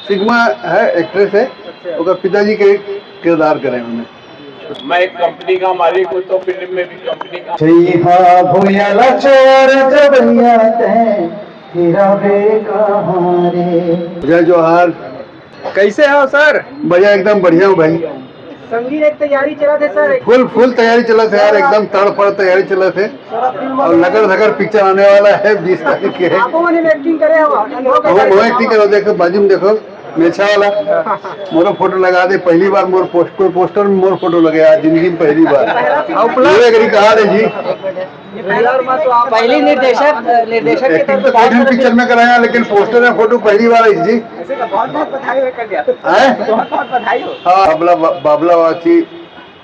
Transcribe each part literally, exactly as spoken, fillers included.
Sigma है, actress है, ओकर पिताजी के किरदार करे उन्हें। मैं एक कंपनी का मालिक हूँ, तो फिल्म में भी कंपनी का। जइहा भुइयां ला चोर जबइया तैं, फिराबे कहाँ रे। जय जोहार। कैसे हो सर? बढ़िया, एकदम बढ़िया हूँ भाई। संगीत एक तैयारी चलत हे सर। फुल, फुल तैयारी चलत हे यार, एकदम तड़फड़ तैयारी चलत हे। और लगड़ धगड़ पिक्चर आने वाला है बीस तारीख के। आपो मन में एक्टिंग करे हो? वो, वो एक्टिंग करो, देखो बाजू में देखो, मेछा वाला मोरो फोटो लगा दे। पहली बार मोर पोस्ट, कोई पोस्टर में मोर फोटो लगे आज जिंदगी में पहली बार। ये करी कहा दे जी। पहली निर्देशक, निर्देशक के एक्टिंग तौर तो पे कई ठन पिक्चर में कराया, लेकिन पोस्टर में फोटो पहली बार आई जी। ऐसे तो बहुत बहुत बधाई हो कल्याण। हैं? बहुत बहुत बधाई हो। हाँ, बाबला, बाबला वाची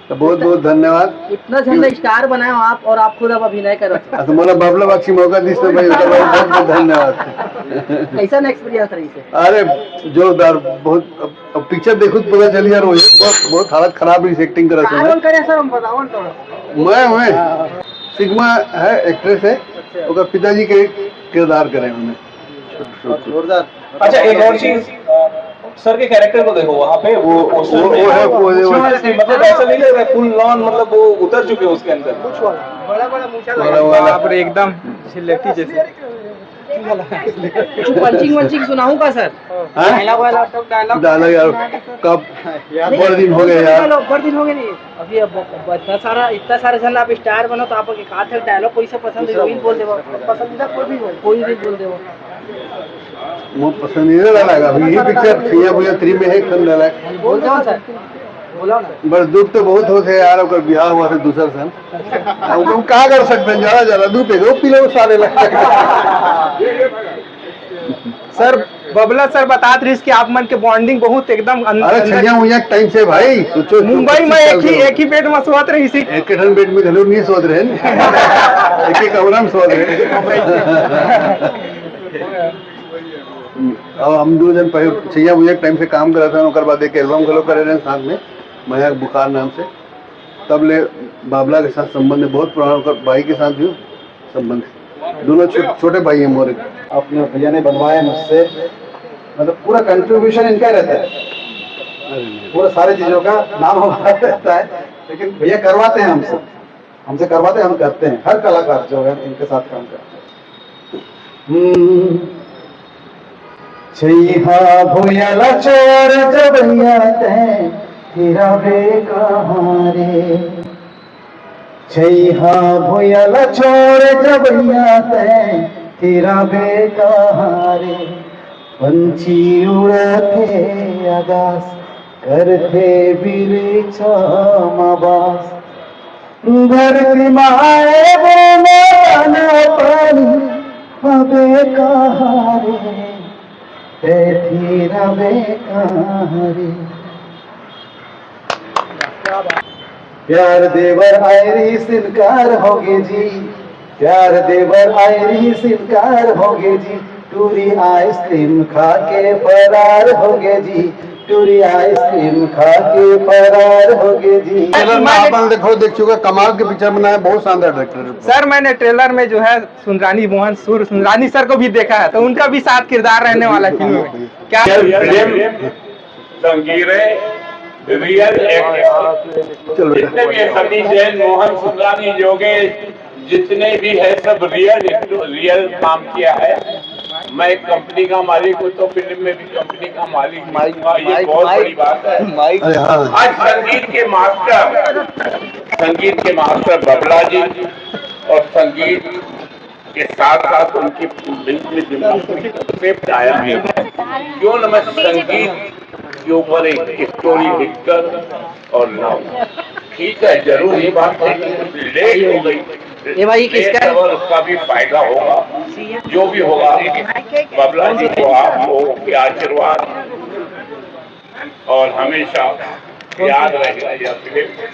तो बहुत बहुत धन्यवाद। इतना झन ला स्टार बनाए हो आप और आप खुद अब अभिनय करो। हाँ, तो मोला बाबला वाची मौका दिस तो भाई, ओकर बहुत बहुत धन्यवाद। कैसन एक्सपीरियंस रही से? अरे जोरदार, बहुत। अब, अब पिक्चर देखो तो पता चली यार, वो बहुत, बहुत हालत खराब रही, एक्टिंग करा का रोल करे सर, हम बताओ ना थोड़ा। मैं, मैं सिग्मा है, एक्ट्रेस है, ओकर पिताजी के किरदार करे उन्हें। जोरदार। अच्छा, एक और चीज, अ, सर के कैरेक्टर को देखो, वहाँ पे वो, वो, वो है, वो, वो, वो, मतलब, ऐसा नहीं लग रहा है, फुल ऑन, मतलब, वो उतर चुके हैं उसके अंदर। बड़ा बड़ा मूछा बड़ा लगा। वाला। बाप रे, एकदम सिलेटी जैसे। कुछ पंचिंग वंचिंग सुनाऊं का सर? हाँ? डायलॉग वाला। डायलॉग यार, कब? नहीं, बड़ दिन हो गए यार। डायलॉग, बड़ दिन हो गए नहीं। अभी अब, अब इतना सारा, इतना सारे जन आप स्टार बनो, तो आपके का थे डायलॉग कोई से पसंद है, वही बोल देबो। पसंदीदा कोई भी हो, कोई भी बोल देबो। मोर पसंदीदा डायलॉग अभी ये पिक्चर सैया भुइयां थ्री में है, एक ठन डायलॉग। बोल दो सर, बोलो ना। बस दुख तो बहुत होथे यार, ओकर बिहाव हुआ थे दूसर सन। अब हम का कर सकते हैं, ज्यादा ज्यादा दुख है, वो पी लो सारे लगता है। सर, बबला सर बतात रहिस कि आप मन के बॉन्डिंग बहुत एकदम अन-, अरे अंदर। सैया भुइयां टाइम से भाई, सोचो, मुंबई में एक ही, एक ही बेड में सोवत रहिस। एक ठन बेड में घलो नहीं सोवत रहे, एक ही कमरा में सोवत रहे। अब हम दू जन पहले सैया भुइयां टाइम से काम करत हन, ओकर बाद एक एल्बम घलो करे रहे साथ में, मया बुखार नाम से। तब ले बाबला के साथ संबंध है, बहुत पुराना, ओकर भाई के साथ भी संबंध है। दोनों छो-, छोटे भाई हैं मोरे। अपने भैया ने बनवाए मुझसे, मतलब, पूरा कंट्रीब्यूशन इनका रहता है, पूरा सारी चीजों का नाम हमारा रहता है, लेकिन भैया करवाते हैं हमसे, हमसे करवाते हैं, हम करते हैं। हर कलाकार जो है, इनके साथ काम करते हैं। हम्म। जइहा भुइयां ला चोर जबइया तैं, फिराबे कहाँ रे। जइहा भुइयां ला चोर जबइया तैं, फिराबे कहाँ रे। पंछी उड़थे अगास, करथे बिरिछ म बास। धरती माए बोना दाना पानी, हबे कहाँ रे, बैठी रबे कहाँ रे। प्यार देबर आए रहिस इनकार होगे जी, प्यार देबर आए रहिस इनकार होगे जी, टूरी आइसक्रीम खा के फरार होगे जी, टूरी आइसक्रीम खा के फरार होगे जी। ट्रेलर में आप मन देखो, देख चुका, कमाल के पिक्चर बनाए, बहुत शानदार डायरेक्टर। सर, मैंने ट्रेलर में जो है सुंदरानी मोहन सूर, सुंदरानी सर को भी देखा है, तो उनका भी साथ किरदार रहने वाला है फिल्म में। क्या फिल्म संगीरे रियल एक्टर, चलो बेटा। जितने भी सतीश जैन, मोहन सुंदरानी, योगेश, जितने भी है, सब रियल, रियल काम किया है। मैं एक कंपनी का मालिक हूँ, तो फिल्म में भी कंपनी का मालिक भी माइक, हूँ। ये माइक, बहुत माइक, बड़ी बात है। माइक। अरे हाँ। आज संगीत के मास्टर, संगीत के मास्टर बबला जी और संगीत के साथ साथ उनके बीच में जो कॉन्सेप्ट आया है, क्यों न मैं संगीत के ऊपर एक स्टोरी लिखकर और लाऊं। ठीक है, जरूर ये बात है कि कुछ लेट हो गई, ये भाई किसका है? लेट होगा, उसका भी फायदा होगा। जो भी होगा, बबला जी को आप लोगों के आशीर्वाद और हमेशा याद रहेगा यह फिल्म।